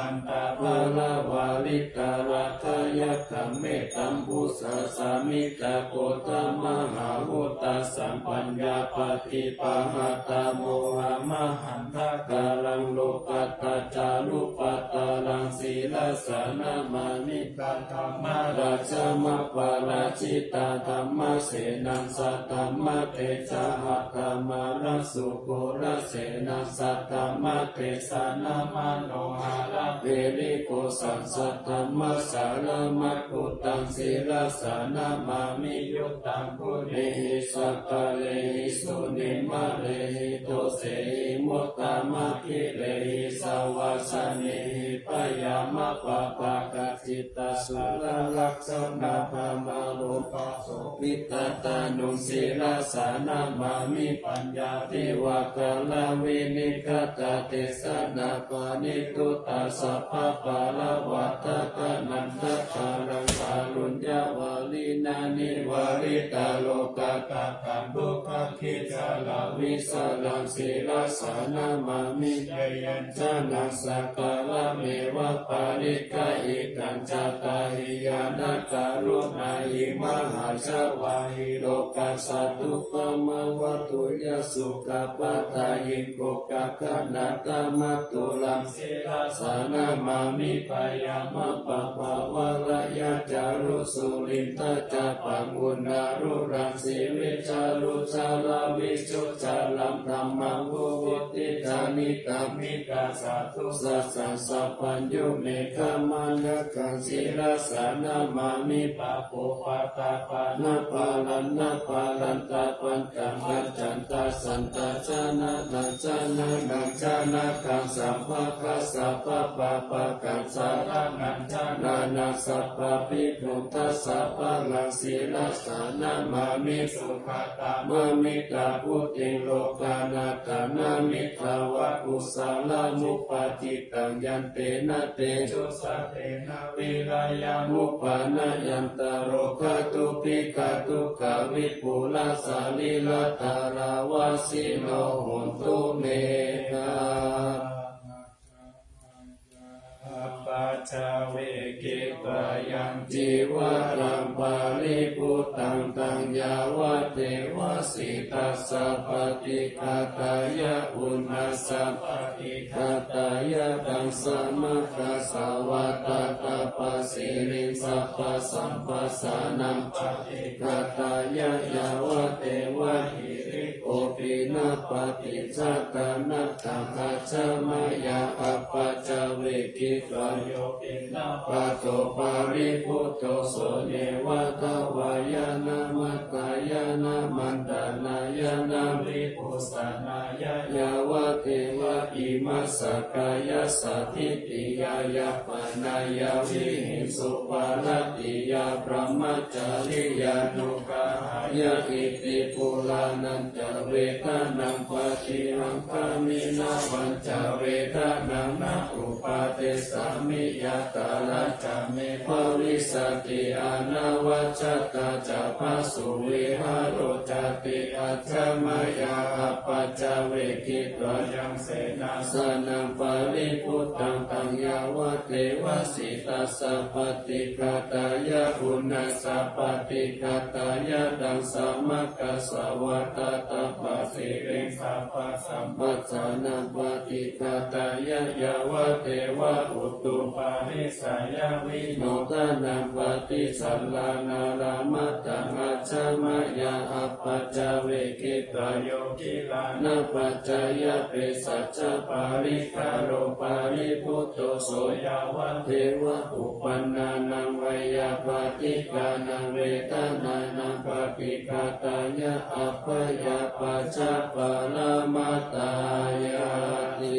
samantā balā vārītarā kāyā gamettambusā sāmikā gotamanā vuttāsamphaññāpadīpahattā mohamahaṇḍakaraṃ lokuttañca rūpattaraṃ sirasā namāmi. Saddhammārājamapārājitaṃ dhammasenaṃ saddhammatejasattamaṃ sukulasenaṃ saddhammamānamānoharamaṇḍusaṃ saddhammasāraṃ buddhaṃ sirasā namāmi. Yuddhaṃ guṇehi sakkārehi sunimārehi dosehi muktamakkhilehi savāsanehi byāma pāpagga cittasattārākkhaṇapamāro paso pittatānuṃ sirasā namāmi. Paññābhivākarāviniggatadesanapaṇidhutā tathā sabbapāḷavādaka naṇḍakaraṃ kāruññavārinā nivārita lokattha dukkhābhikaraṃ vīsaraṃ sirasā namāmi. Jayāñjanaṃ sakkarameva parikkhaṇikañca tahiyaṃ karuṇā imamhāya vāhi lokassa dukkhamavaṭu yā sukhapadaṃ iṅgukakhaṇatamattulaṃ sirasā namāmi. Byāma pāpā vārayā ca rū sulindhā ca pāṇunaruṇā sīvijā rū ca rā vī sū ca rā brahmā vo vo ti ca nikkhamikā sādhu sassā sapañño me khamanaṃ sirasā namāmi. Pāpūpaṭamapāṇā pāranapārantā pañca majjhattā santā janānañca janānaṃ janakaṃ sabbattha sabbapāpakaṃ saraṇaṃ janānaṃ sabbabhimuttasāvaraṃ sirasā namāmi. Sukhāta mamiddha buddhiṃ lokānattā namiddha va kusalamuppaṭi taṃ yantena tejasā tena vīriyamuppanāyanti rogā dubhikkhā dukkhavipulā sarīrā tadā vāsino hontu me. Appaccavekkhitvā yaṃ cīvaraṃ paribhuttaṃ taṃ yāvadeva sītassa paṭighātāya uṇhassa paṭighātāya taṃ samaggāsvā tattha pasiriṃ sabbasampassānaṃ paṭighātāya yāvadeva hirikopinapaṭicchādanatthaṃ ajja mayā appaccavekkhitvā yo piṇḍapāto paribhutto so neva davāya na madāya na maṇḍanāya na vibhūsanāya yāvadeva imassa kāyassa ṭhitiyā yāpanāya vihiṃsuparatiyā brahmacariyānuggahāya iti purāṇañca vedanaṃ paṭihaṅkhāmi navañca vedanaṃ na uppādessāmi yātrā ca me bhavissati anavajjatā ca phāsuvihāro cāti. Ajja mayā appaccavekkhitvā yaṃ senāsanaṃ paribhuttaṃ taṃ yāvadeva sītassa paṭighātāya uṇhassa paṭighātāya taṃ samaggāsvā tattha pasiriṃ sabbasampassānaṃ paṭighātāya yāvadeva utuparissayavinodanaṃ paṭisallānārāmatthaṃ. Ajja mayā appaccavekkhitvā yo gilānapaccayabhesajjaparikkhāro paribhutto so yāvadeva uppannānaṃ veyyābādhikānaṃ vedanānaṃ paṭighātāya abyāpajjhaparamatāyāti.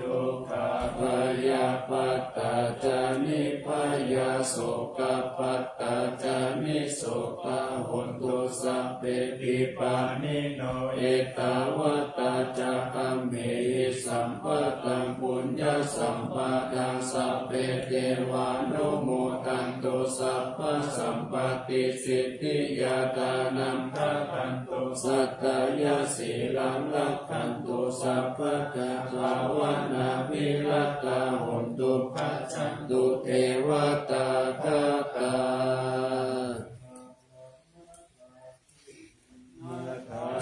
Dukkhā bhayappattā ca nibhayā sokappattā ca nissokā hontu sabbepi pāṇino. Ettāvatā ca amhehi sambhataṃ puññasampadaṃ sabbe devānumodantu sabbasampattisiddhiyā. Dānaṃ dadantu saddhāya sīlaṃ rakkhantu sabbadā bhāvanābhiratā hontu gacchantu devatāgatā.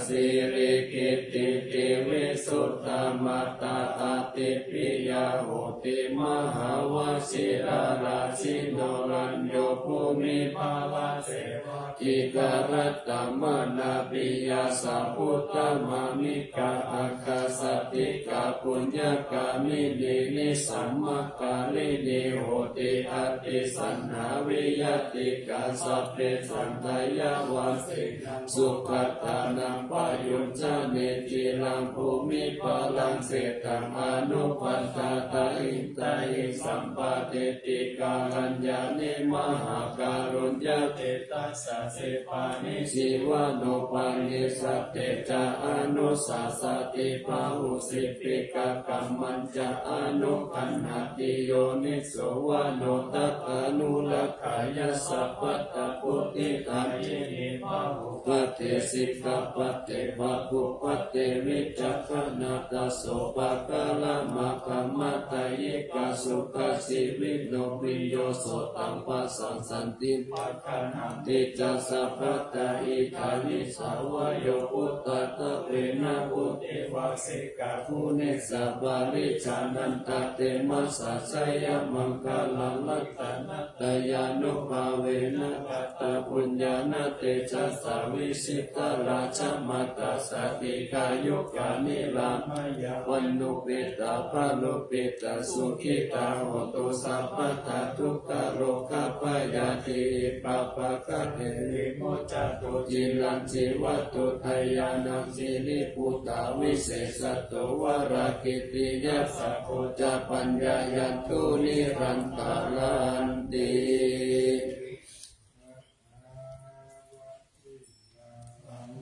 Silikittivisuttamātā ādipiya hotu mahāvajirārājino. Rañño bhūmipālaseva dīgharattamanā piyā sabbuttamāmikā āgā jātikā puññakāminī nisammakāyinī hotu abhisaṇhā viyattikā. Sabbesaṃ dayāvajjena sugatānaṃ payuñjanī ciraṃ bhūmipālaṃ sītaṃ anupaṭṭhāta. Hitāhi sampādiṭṭhī kāraññāni mahākāruññacittā sasīpāni jīvanupādī sattacca anussasati bāhusī piṭakakammañca anugaṇhati yoniso manodakkhanurakkhāya sabbattha buddhidāyinī bāhupaddesi gabbhate bhāgupaddesi vicakkhaṇā daso pākāramakammatayinikā sukhajīvino viyoso taṃ pasassanti paggaṇhanti ca sabbadā. Idāni ca vayo bhūtatthāvena vuṭṭhivāsakā guṇesu parijānantatthe massa jayamaṅgalaṃ ratanattayānubhāvena katapuññānatejasā vijitā rakkhamātā sādhikā yukkhā nirāmayā vaṇṇupetā balupetā sukhitā hontu sabbadā. Dukkharogabhayā dīpipabbakkhānubhāti ciraṃ jīvatu dayānaṃ siribhūtavishesato varāhagiriyassāgo ca paññāyantu nirantaranti.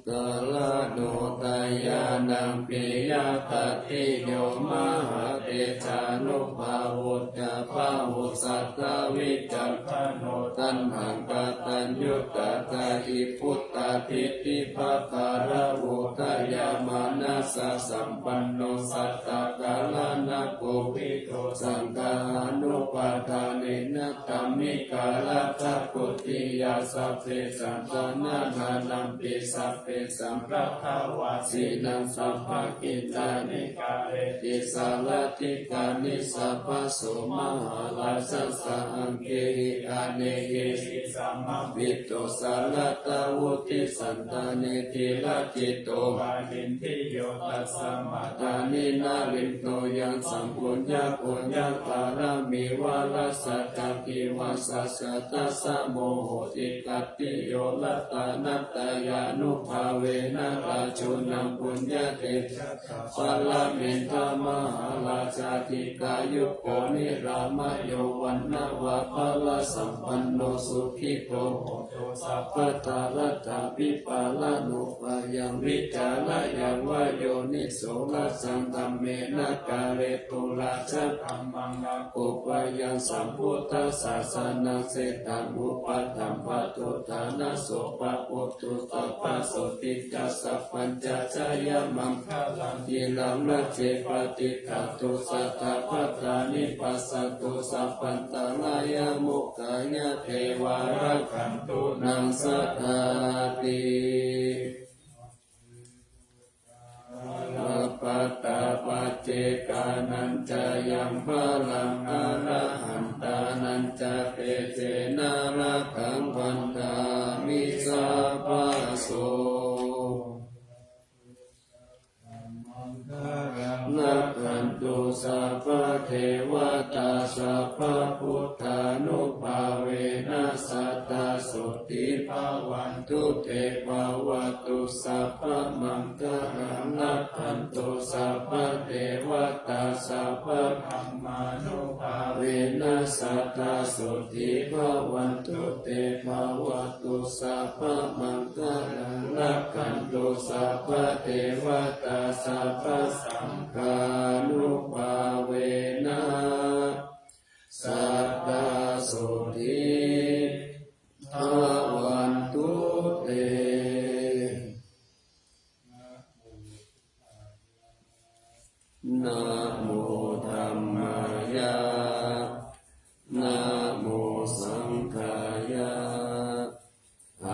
Galaṇo dayānaṃ piyatatiyo mahātejānubhāvo ca bāhusattā vicakkhaṇo taṇhaṅkaraññutā dāhiputtādiṭṭhibhāgarāvo dayāmanāsasampanno sattā karaṇakovido saṅgahānubhādānena dhammikā rattabudhiyā sabbesaṃ samaṇānampi sabbesaṃ hrātavāsīnaṃ sabbakiñcāni kāreti sārathikā. Nisabbaso mahārājassa aṅgehi anekehi samāhito sarathā vuḍḍhisaṅgāne tiratthito paṇidhi yo tasmā dāni narindo yaṃ sambhuññako yaṃ pāramīvaṃ rajataṃ iva saccaṃ tassa moho vigattiyo ratanattayānubhāvena rājūnaṃ puññatejasā paramita mahārājā dīghāyuko nirāmayo vaṇṇavanto balāsampanno sukhito ho sabbadā. Laddhā pipālanubhāyaṃ vicārayaṃva yoniso rājadhammena kāretu rājadhammaṃ nāgūpayaṃ sambuddhasāsanaṃ sataṃ upaṭṭhaṃ pāturahu ṭhānaso pāpūtu sabbasotthi ca sabbañca jayamaṅgalaṃ. Khīlaṃ rājje paṭiggaṇhatu satapatthāni passantu sabbantarāyā mokkhaṃ ca devā rakkhantu naṃ sadā ti. Balappattā paccekānañca yaṃ balaṃ arahantānañca tejena rakkhaṃ bandhāmi sabbaso. Rakkhantu sabbadevatā sabbabuddhānubhāvena sadā sotthī sotthī bhavantu te. Bhavatu sabbamaṅgalaṃ, rakkhantu sabbadevatā, sabbadhammānubhāvena sadā sotthī bhavantu te. Bhavatu sabbamaṅgalaṃ, rakkhantu sabbadevatā, sabbasaṅghānubhāvena sadā sotthī bhavantu te. Namo dhammāya, namo saṅghāya.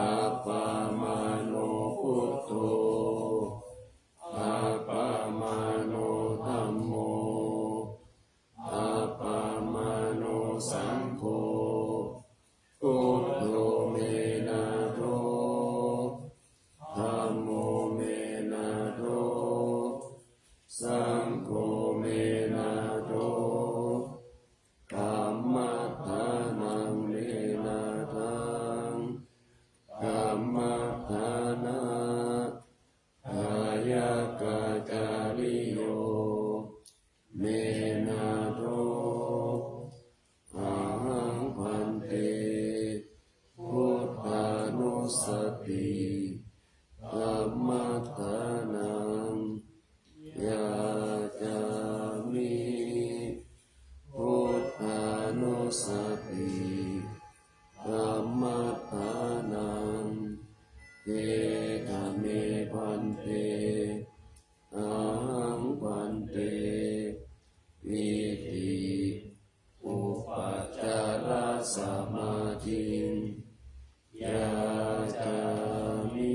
Appamāṇo buddho, appamāṇo dhammo, appamāṇo saṅgho. Buddho me nātho, dhammo me nātho, saṅgho me nātho, kammaṭṭhānaṃ me nāthaṃ, kammaṭṭhāna kāyakācariyo me nātho. Ahaṃ bhante buddhānussati kammaṭṭhānaṃ yācāmi. Buddhānussati kammaṭṭhānaṃ. Khetame bhante ahaṃ bhante iti upācārasamādhiṃ yācāmi.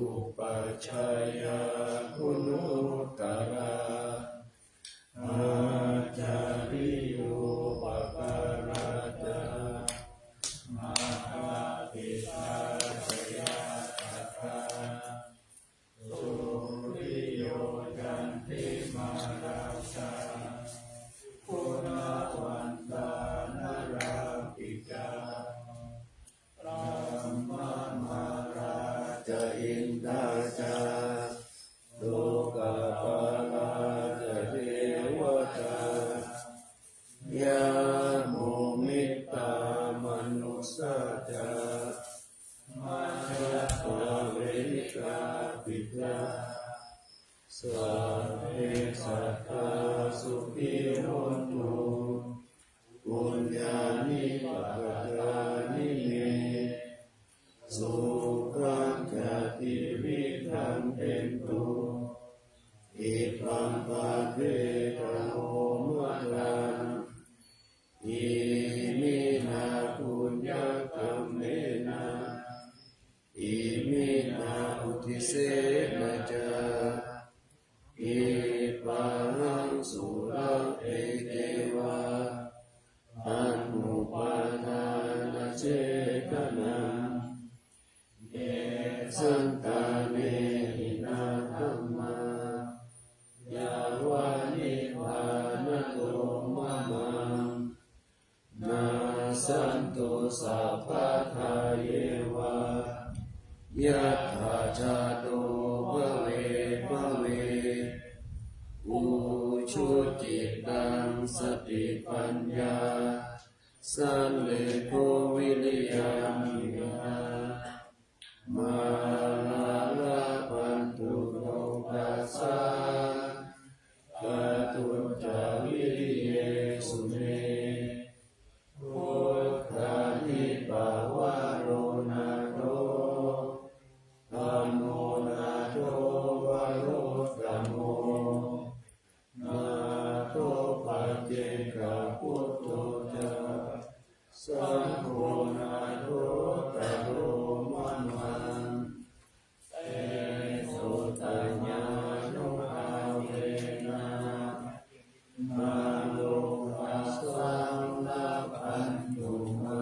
Upajjhāyā guṇuttarā, ācariyūpakārā ca, mātā pitā ca ñātakā, suriyo candimā rājā, guṇavantā narāpi ca. Brahmamārā ca indā ca, lokapālā ca devatā, yamo mittā manussā ca, majjhattā verikāpi ca. Sabbe sattā sukhī hontu, puññāni pakatāni me, sukhañca tividhaṃ dentu, khippaṃ pāpetha vomataṃ. Iminā puññakammena, iminā uddisena ca, khippāhaṃ sulabhe ceva, taṇhupādānachedanaṃ. Ye santāne hinā dhammā, yāva nibbānato mamaṃ, nassantu sabbadā yeva, yattha jāto bhave bhave. Ujucittaṃ satipaññā, sallekho viriyamhinā, mārā labhantu nokāsaṃ, kātuñca viriyesu me. Buddhādhipavaro nātho, dhammo nātho varuttamo, nātho paccekabuddho ca, saṅgho nāthottaro mamaṃ. Tesottamānubhāvena, mārokāsaṃ labhantu mā.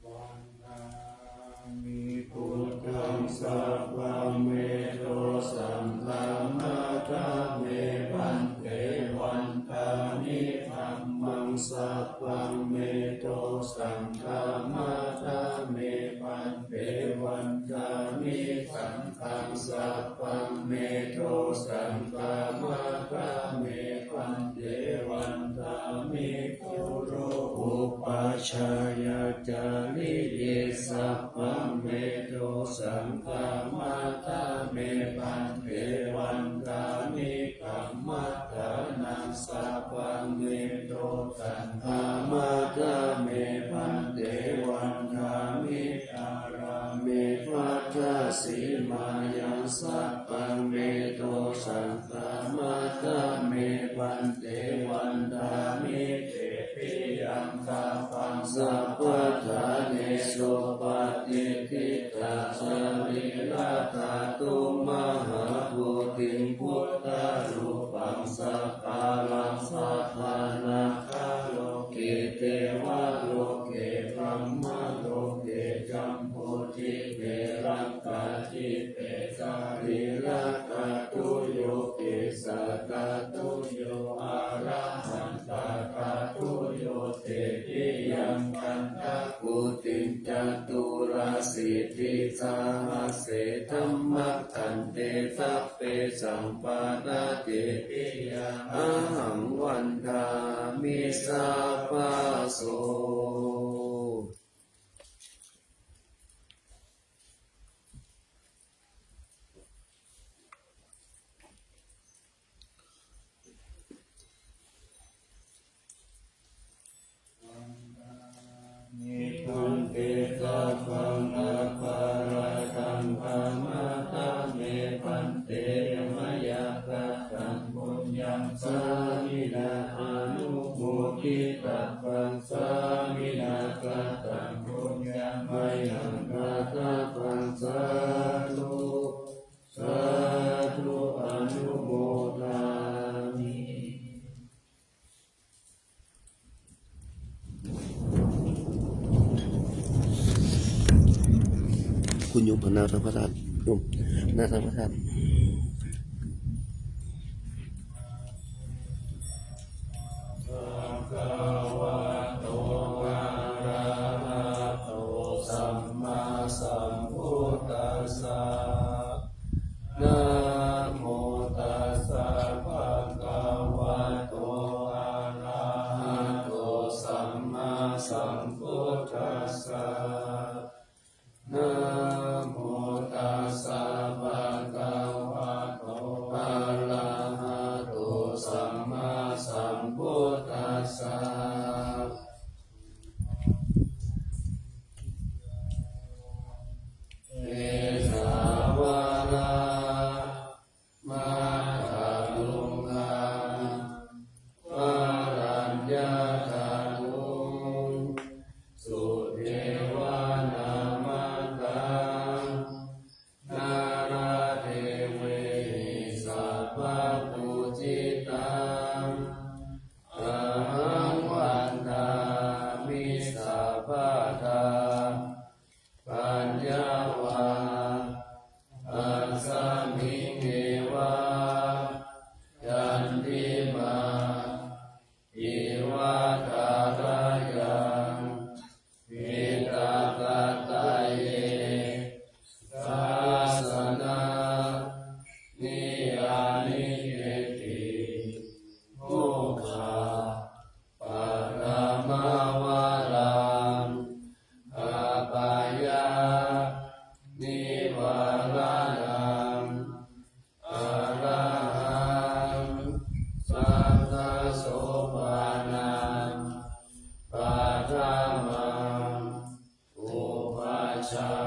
Vandāmi buddhaṃ sabbaṃ me dosaṃ khamatha me bhante. Vandāmi dhammaṃ sabbaṃ me dosaṃ khamatha me bhante. Vandāmi saṅghaṃ sabbaṃ me dosaṃ khamatha me bhante. Vandāmi guru upajjhāyācariye sabbaṃ me dosaṃ khamatha me bhante. Vandāmi kammaṭṭhānaṃ sabbaṃ me dosaṃ khamatha me bhante. Vandāmi pāramī pañca sīlāni sabbaṃ me dosaṃ khamatha me bhante. Vandāmi cetiyaṃ sabbaṃ sabbaṭṭhānesu patiṭṭhita sarīradhātu mahābodhiṃ buddharūpaṃ sakalaṃ sadā nāgaloke devaloke brahmaloke jambudīpe laṅkādīpe sarīradhātuyo kesādhātuyo arahantāgātuyo cetiyaṃ gandhakuṭiṃ caturāsītisahasse dhammakkhandhe sabbesaṃ paṭicchīviyaṃ ahaṃ vandāmi sabbaso. คุณโยมหันหน้าทางพระธาตุ โยมหันหน้าทางพระธาตุ Namo tassa bhagavato arahato sammāsambuddhassa. Namo tassa bhagavato arahato sammāsambuddhassa. Kesavāna mātā tuṇhā varaññā thātuṃ sudevanā mātā nāradevehi sabbapūjitaṃ ahaṃ vandāmi sabbadā. Paññā vā asmiṃ evā candimā iva thārāyaṃ piṭakattaye sāsanā niyanike ti. Mokkha paramā varaṃ apāya nivāraṇaṃ arahaṃ saṅghasopanam paramam upajjhā